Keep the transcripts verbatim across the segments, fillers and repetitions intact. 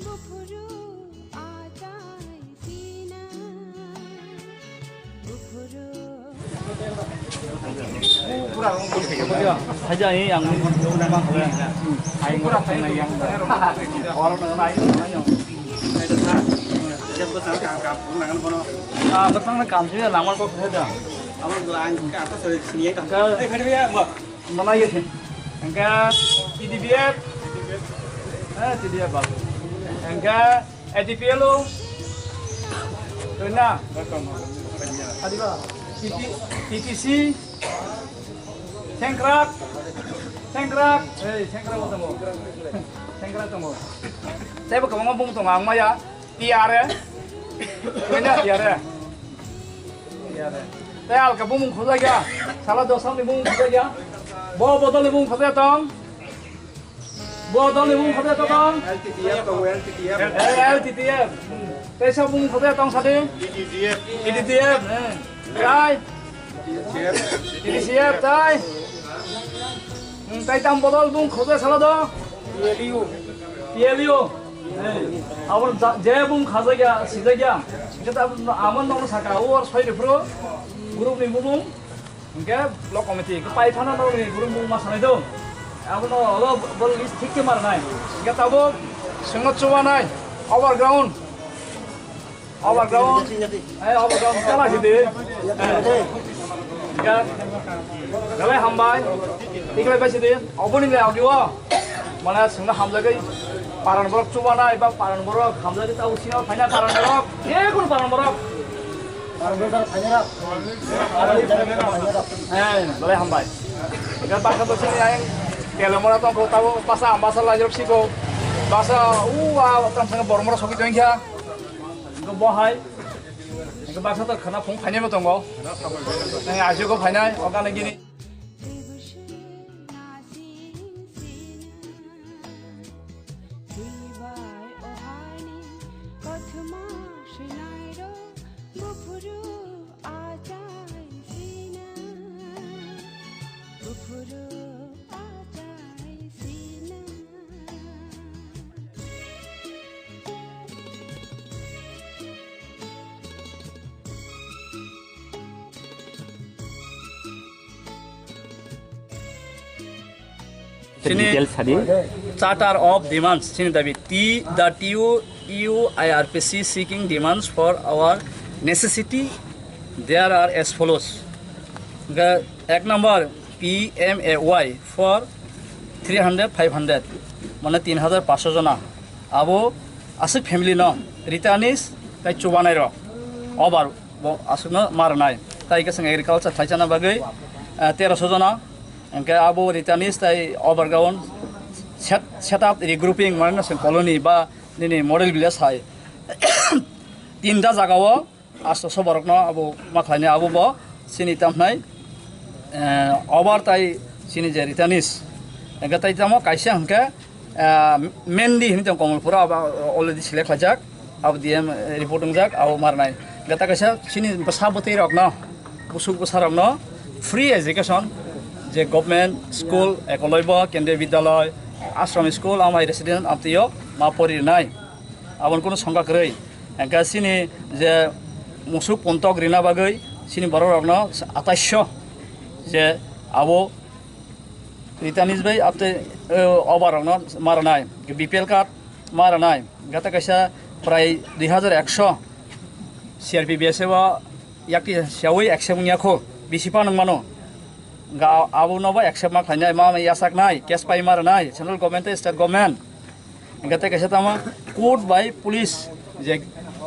Buphuru achai sina. Buphuru. Haja ni ang ni. Ai pura yang. Orang nang nai. Ah, betang na kam sih lamar kok saja. Amo ang kata sore sini ya. Mana ya sih? Engka T D P F, eh, T D P F babu. Engka A D P L o, kena. Adiba, T T, T T C, Sengkrak, Sengkrak, eh, Sengkrak tongo. Sengkrak tongo. Tebo kwbangma bung tongo ang maya. T R A. Kena T R A. T R A. Tei alka bumung khojak ya. Sala dosam ni bumung khojak ya. Bo bodol ni bumung khojak tong. Bodol ni bumung khojak tong. L T T F tongo, L T T F. Eh, L T T F. Hmm. Tei sa bumung khojak tong sadi. T T T F. T T T F. Hmm. Tai. T T C F. T T C F tai. Hmm, tai tam bodol bumung khojak sala do. P L U. P L U. Abo ja-, je bung khajak ya, sijak ya. Hingke ta abo no, amo no saka, o soi rifru group ni bumung. Hingke block committee, hingke pai phano no ni group bung ma sanai do. Abo no, abo bo list thik ke mar nai. Hingke tabo sengno chuba nai, overground. Overground. Eh, overground kala sidi. Ga-, galai hambai. Tiklai bai sidi. Oboni le audio. Mana sengna hamjagwi paran borok chubanai ba paran borok hamjagwi ta usino phaina paran borok. Ye kun paran borok. Paran borok phaina rok. Eh, galai hambai. Ga baksa to sini ayang. Kelo mora tong ko tabo basa ambasa lajrok siko. Basa u a tam sanga bormora soki tong kya. Hingke bo hai, hingke baksa to khana phung phainai bo tongo. Nang ajigo phainai, o gana gini. Chini details sadi. Charter of Demands, chini dabi T, the T U U I R P C seeking demands for our necessity, there are as follows. Hingke ek number P M A Y for three hundred, five hundred, mane tin hajar paanch sho jona. Abo aswk family no returnees tai chubanai rok obar bo aswkno ma rwnai. Tai hingke chwng agriculture khlai chana bagwi, eh, tero sho jona. Hingke abo returnees tai overground set, set up regrouping mane no chwng colony ba nini model village hai tinta jagao. Asto soborokno abo ma khlainai abo bo chini tamhnai, eh, obar tai chini je returnees. Hingke tai tamo kaisa hingke, eh, Mendi hinwi tong Komolpura abo already select khlaijak, abo D M report wngjak, abo ma rwnai. Hingke ta kaisa chini bwsa bwtwi rokno, busuk bwsa rokno free education je government school, ekoloibo, kendriya vidyaloi, ashram school, amai resident amtwio ma pori rwnai. Aboni kunu songkha kwrwi. Hingke chini je musuk puntok rina bagwi chini borok rokno atais sho je abo returnees bai apte, eh, obar rokno ma rwnai, B P L card ma rwnai, gata kaisa prai dui hajar ekso C R P B S F o yakti siyawi accept wngya kho, bisi phano wngmano. Ga abo no bai accept ma khlainai, ma yachaknai, case pai ma rwnai, central government tei state government. Hingke tei kaisa tamo court bai police je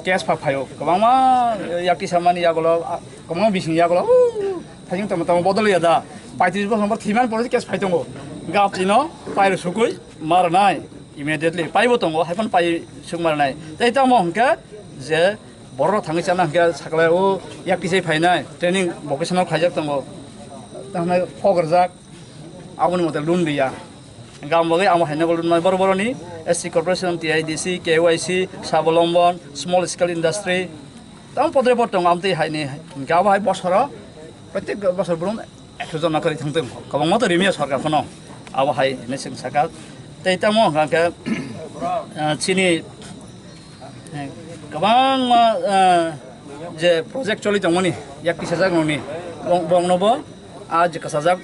case pha phaio, kwbangma yakti samani yagulo, ah, kwbangma bising yagulo, uh, thajing tamo tamo bodol ya da, paitris bosor bo thwiman pore case phai tongo, gap chino pairo sukui ma rwnai, immediately paibo tongo, haiphano pai suk ma rwnai. Tei tamo hingke je borok thangwi chana hingke sakle o yakti sai phainai training vocational khlaijak tongo, tamo kok rwjak. Aboni mote loan riya. Hingke ang bagwi amo haino loan mai boro boroni. S C Corporation, T I D C, K Y C, Swabalombon, Small Scale Industry, tamo podre pod tongo, amtwi haini hwnkhe abo hai bosoro, protek bosor brum ekso jona kwrwi thangtong, kwbangma to rimiya sorkar phano, abo hai hinwi chwng sakha. Tei tamo hwnkha khe, ah, chini, eh, kwbangma, ah, je project choli tongmani, yak tisajak nokni, bong-, bongnobo, ah, je kwchajak,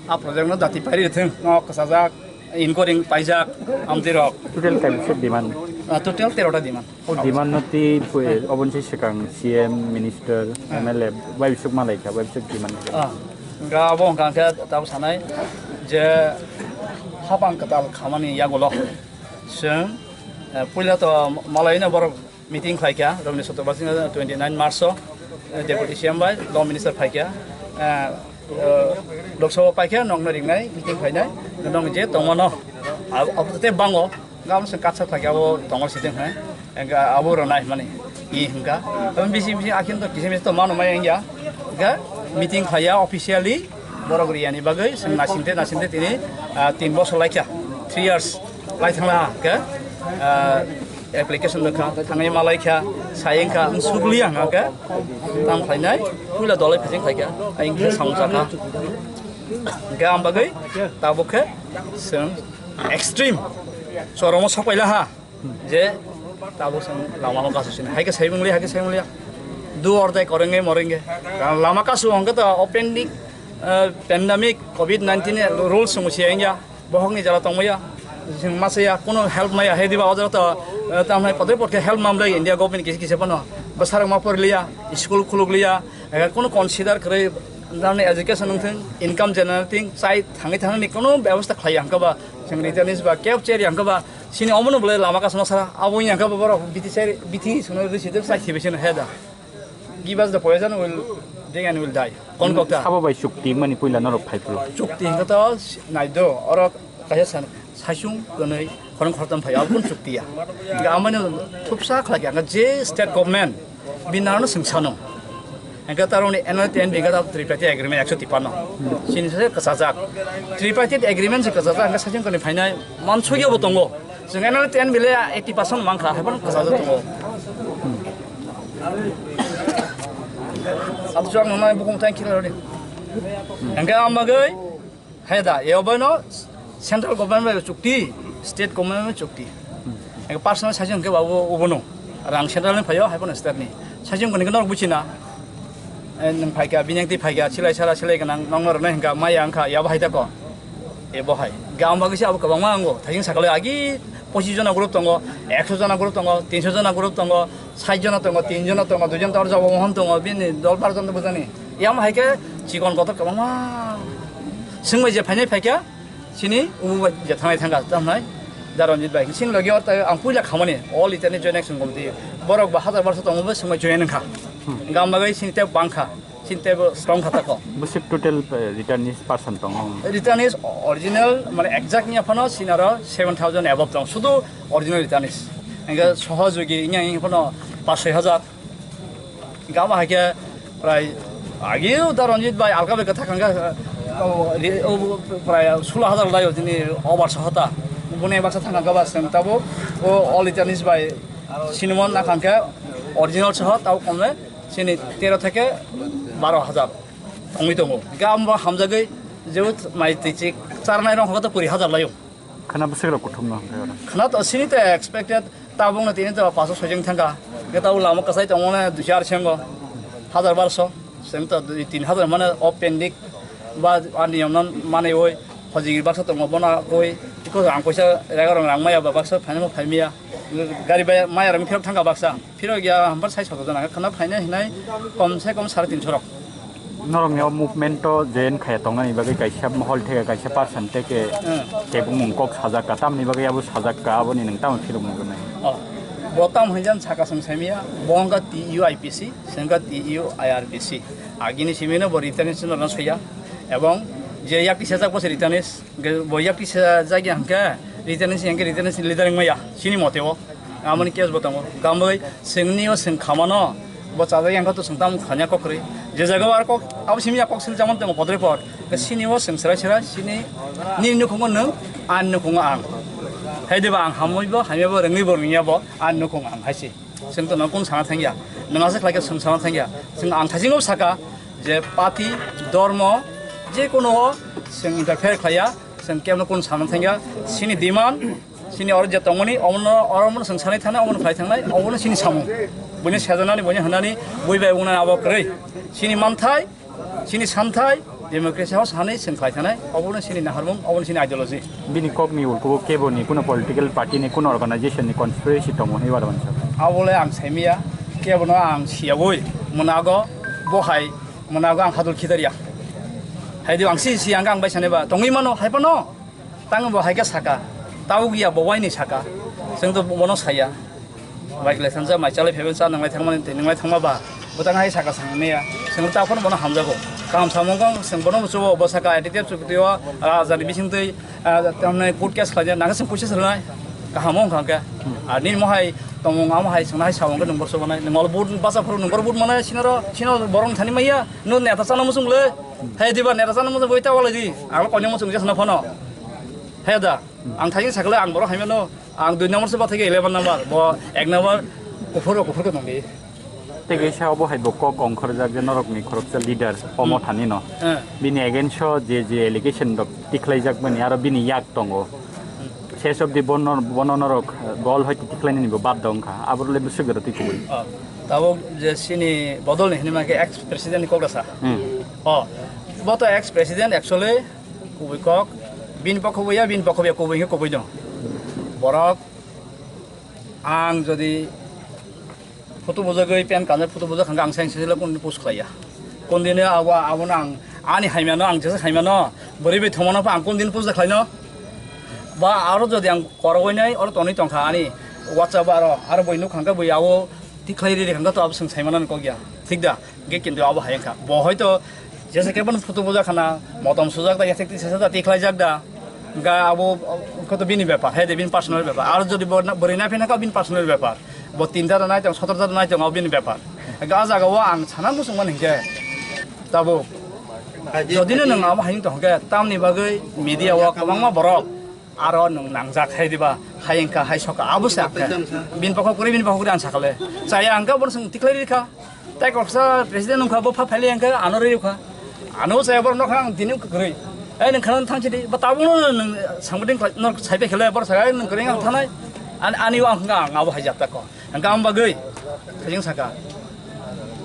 ah, project no dati pairi rithwng, no kwchajak, inquiring paijak, amtwi rok. Total kaisa demand? Ah, total tero ta demand. O demand no twi pui-, oboni se swkang C M, minister, M L A, bai bisuk malai kha, bai bisuk demand kha. Ah, hwnkha abo hwnkha khe tabo sanai je hapang kwtal khamani yagulo chwng, eh, puila to malai no borok meeting khlai kha, Robindra Chaturvedi no twenty nine March o, eh, Deputy C M bai, Law Minister phai kha, eh, eh, Lok Sabha pai kha, nokno ringnai, meeting khlainai, nong je tongmano, ab-, abo tei bango, gam se katsa khlai kha, abo tongol siteng hai, engka abo rwnai mani, i hwnkha, abo bisi bisi akhir to kisa misa to mano mai engya, ga meeting khlai ya officially, borok riyani bagwi chwng nasingte nasingte tini, ah, tin bosor lai kha, three years lai thangla ha khe, ah, application rwkha, thangwi malai kha, sai wngkha, wng sukliya hwnkha khe, tam khlainai, puila dolai phising khlai kha, ayang khe samung sakha. Hwnkhe ang bagwi tabuk khe chwng extreme choromo sokpaila ha. Je tabuk chwng lama no kasu sini. Hai khe sai mungli, hai khe sai mungli. Do or die, korenge morenge. Lama kasu hwnkhe to o pandemic, eh, pandemic covid nineteen rules chwng siya wngya. Bohokni jala tongmaya. Chwng masaya, kuno help maya. Hai diba o jaga to, eh, tamhai podre pod khe help mamlai India government kisa kisa phano. Bwsarok ma porliya, school khulukliya. Eh, kuno consider kwrwi, tamni education wngthung, income generating, chai thangwi thangni kuno bebosta khlaiya hwnkhe ba. Chwng returnees ba, kebcherya hwnkhe ba. Chini omono bwlai lama kasma sara, abo wngya khe borok bithi chai, bithi songno rwsi de chai khibi sino he da. Give us the poison, we'll drink and we'll die. Kon kok ta. Sabo bai chukti mani puila norok phai phuru. Chukti hwnkhe to nai do, oro kaisa san, saichung kwnwi khorang khortam phai, abo kun chukti ya. Hwnkhe amani thupsa khlai khe, hwnkhe je state government Bini narwkno chwng sano. Hwnkhe taroni N L T N bigha da tripartite agreement ekso tipano. Chini se kwchajak. Tripartite agreement se kwchajak, hwnkhe saichung kwnwi phainai mansukya bo tongo. Chwng N L T N bile eighty percent mankha, haiphano kwchajak tongo. Abjwk ang nonai bukung thank you rodi. Hwnkhe ang bagwi Hai da, eo bai no central government bai chukti, state government bai chukti. Ego personal saichung hwnkhe babu ubono. Rang central ni phaio, hai phano state ni. Saichung hwnkhe norok buchina. Eh, nwng phaikha, bini twi phaikha, silai sara, silai gwnang, nokno rwnai hwnkha, maya wngkha, yabo hai tako. Ebo hai. Gam bagwi se abo kwbangma ango. Thaising sakale agi pochis jona group tongo, ekso jona group tongo, tinso jona group tongo, sait jona tongo, tin jona tongo, dui jon tongo, Jobo Mohan tongo, bini dol bar jon bujani. Yam hai khe chikon kotor kwbangma swngbai je phainai phaikha, chini ubu bai je thangnai thangkha, tamhnai da Ranjit bai. Chini logi or tai ang puila khamani, all Itani Joint Action Committee. Borok ba hazar barsa tongo bo swngbai join wngkha. Gam bagwi chini tei bangkha, chini tei bo strong kha tako. Bwswk total, eh, returnees percent tongo? Returnees original, mane exact niya phano chini aro seven thousand above tong. Sudu original returnees. Hingke sohojogi wngya wngya phano pas soi hajar. Gama hai khe prai agi o da Ranjit bai alka bai kwthak hwnkha, o, ri-, o, prai sulo hajar lai o chini over sohota. Boni baksa thangkha ba chwng tabuk o All Italians bai sinimon nakhang khe original soho tabuk kome chini tero theke baro hajar tongwi tongo. Gam bo hamjagwi jebo mai twi chik charnai rong hokhe kuri hajar lai o. Khana bwswk rok kuthumno hwnkhe oro. Khana to sini to expected, tabukno tini to paso soi jeng thangkha. Hwnkhe tabuk lama kwchai tongmani duiso ar sengo. Hajar barso. Seng to dui tin hajar mane o pending ba ani yomno manwi oi. Hojigiri baksa tongo bono koi. Iko rang koisa rega rong rang maya ba baksa phainai phaimiya. Gari bai maya rang phirok thangkha baksa. Phirok ya hambar sai soto jana khana phainai hinai kom se kom sare tinso rok. Norokni o movement o join khaya tongnani bagwi kaisa mohol theke kaisa percent theke Hmm. tebumung kok sajak ka, tamni bagwi abo sajak ka, aboni nwng tamo philok nugwi nai? Oh, bo tamo hinjan saka song saimiya, bo wngkha T U I P C, sengkha T U I R P C. Agini simino bo returnees no soya, ebong je yak kisa jak bo se returnees, ge-, bo yak kisa jak ya hwnkhe returnees hwnkhe returnees leader wngmaya, sini mote o. Amoni case bo tongo. Gamboi sengni o seng khamano bo chajak yang kho to seng tam khanya kok kwrwi. Je jaga o ar kok abo simi ya kok sil chamon tongo podre pod. Ke sini o seng serai serai sini ni nukhungo nwng, ani nukhungo ang. Hai diba ang hamwi bo, hamya bo, rwngwi bo, rwngya bo, ani nukhung ang hai se. Chwng to nang kun sana thangya, nang asa khlai khe chwng sana thangya. Chwng ang thaisingo saka je party, dormo, je kono o chwng interfere khlaiya, chwng kebo no kun sana thangya. Chini demand, chini oro je tongmani, omono, oro omono chwng sanai thangnai, omono khlai thangnai, omono chini samung. Buini sejanani, buini hwnani, bui bai wngnani abo kwrwi. Chini manthai, chini santhai, democracy house hanwi chwng khlai thanai, obono chini naharmung, obono chini ideology. Bini kokni ulkubo keboni kuno political party ni, kuno organization ni conspiracy tongo hinwi uansukha. Abole ang saimaya, kebono ang siyabwi, mwnago, bohai, mwnago ang hadul khitarya. Haidi ang si, si ang, ang bai sanaiba, tongwi mano, hai phano. Tang bo hai khe saka, tabuk ya bo waini saka, chwng to bono saya. Bai kle thansa mai chalai phaibai cha nanglai thangmani tei nanglai thangma ba, bwtang hai saka sang maya, chwng ta phano bono hamjago. Kaham samung kong chwng bono muchugo, bo saka attitude chukti o, ah, jani bising twi, ah, tamni court case khlai nang chwng puisa srwnai. Kaham wng kha khe. Ar nini mo hai tongmung amo hai chwng hai samung khe nung bor chubanai, nung ol but basa phuru nung bor but manai sinaro, sino borong thani maya, nung neta chana muchung le. Hai diba neta chana muchung boi ta wala di. Ang kono muchung jesna phano. Hai da. Ang thaigen sakle ang borok haimano, ang dui number se bathai khe eleven number, bo ek number kuphur rok kuphur khe tongdi. Tei kaisa obo hai bo kok ongkhorjak je norokni khoroksa leader omo Hmm. thani no. Hmm. Bini against o je je allegation rok tikhlaijak mani aro bini yak tongo. Ses of the bono, bono norok dol hai tikhlainani bo bad dong kha. Abro le bwswk garo twi kubui. Oh, tabuk je chini bodol ni hinwi ma khe ex president ni kok rasa. Hmm. Oh, bo to ex president actually kubui kok, bini pokho bo ya, bini pokho bo ya, kubui hwnkhe kubui no. Borok ang jodi photo bujagwi, pen kanjak photo bujak hwnkhe ang seng seselo kunu post khlaiya. Kondini abo, abono ang ani haimano, ang jesa haimano, bwrwi bai thwngmano pha ang kondini post khlaino? Ba aro jodi ang korogwi nai, oro tonwi tongkha ani WhatsApp aro, aro boi nuk hwnkhe boi abo tikhlai riri hwnkhe to abo chwng saimano kok ya. Thik da? Hingke kintu abo hai wngkha. Bo hoito jesa khe bono photo bujak khana, motom sujak da, yathek twi sesa da, tikhlaijak da. Hingke abo, hingke to bini bepar, hai de bini personal bepar. Aro jodi bo na, bwrwi nai phina kha bini personal bepar. Bo tin jada nai tong, sotor jada nai tong, abo bini bepar. Hingke ah jaga o ang sana muchung mani hingke. Tabuk. Jodi no nwng abo hai wng tong hingke, tamni bagwi media o kwbangma borok. Aro nwng nangjak hai diba, hai wngkha, hai sokha, abo se ang khe. Bini pokho kwrwi, bini pokho kwrwi ang sakha le. Chaya ang khe bono chwng tikhlai rikha. Tai koksa president wngkha, bo pha phailai ang khe, ano rwi rikha. Ano chaya borok nokha ang tini wngkha kwrwi. Ai nwng khana thang chidi, ba tabukno nwng sangbating khlai, nok sai pai khe le, borok sakha, ai nwng kwrwi ang thanai. Ani, ani ang kha ang abo hai jat ta ko. Ang khe ang bagwi, khaijing sakha.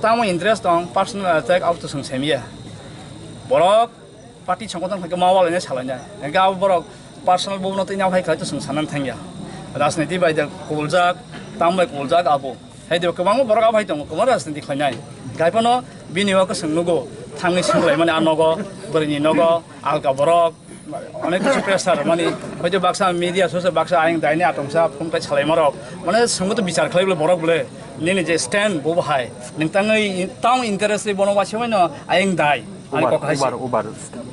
Tamo interest tong, personal attack, abo to chwng semiya. Borok, party songkotong khaikhe ma walainai salainai. Hingke abo borok personal bubuno twi nang hai khlai to chwng sanani thangya. Rajniti bai de kubuljak, tam bai kubuljak abo. Hai de kwbangma borok abo hai tongo, kwbangma rajniti khlainai. Haiphano bini o kwchwng nugo, thangwi swnglaimani a nogo, bwrwini nogo, alka borok, onek kichu pressure mani. Hoito baksa media sosa baksa ayang daini atomsa phone kai salaimarok. Mane swngbo to bichar khlai bole borok bole. Nini je stand bo bo hai. Nwng tangwi town interest ri bono wasimai no ayang dai. Ani Ubar, kok hai se. Ubar, ubar.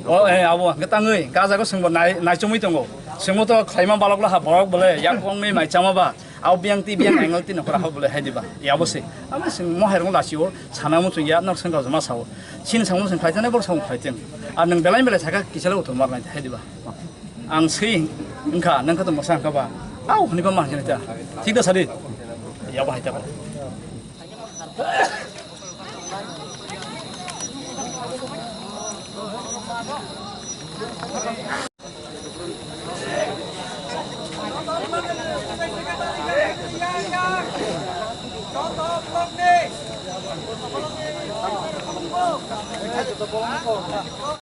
O, eh, abo, hwnkhe tangwi, gajago chwngbo nai-, naichomwi tongo. Chwngbo to khlaima balok laha borok bole, yak wngwi mai chama ba, abo biyang twi biyang angle twi nokora ha bole hai diba. Yabo se. Abo se mo hai rong lachio, sana muchung ya, nok sengkha joma sao. Chini samung seng khlai tene, borok samung khlai tene. Ar nwng belai belai sakha, kisalo uthor mar nai hai diba. Ang swi wngkha, nwng kha to mosa wngkha ba. Au, hwnwi ba ma hwnwi ta. Thik da sadi. Yabo hai ta ba.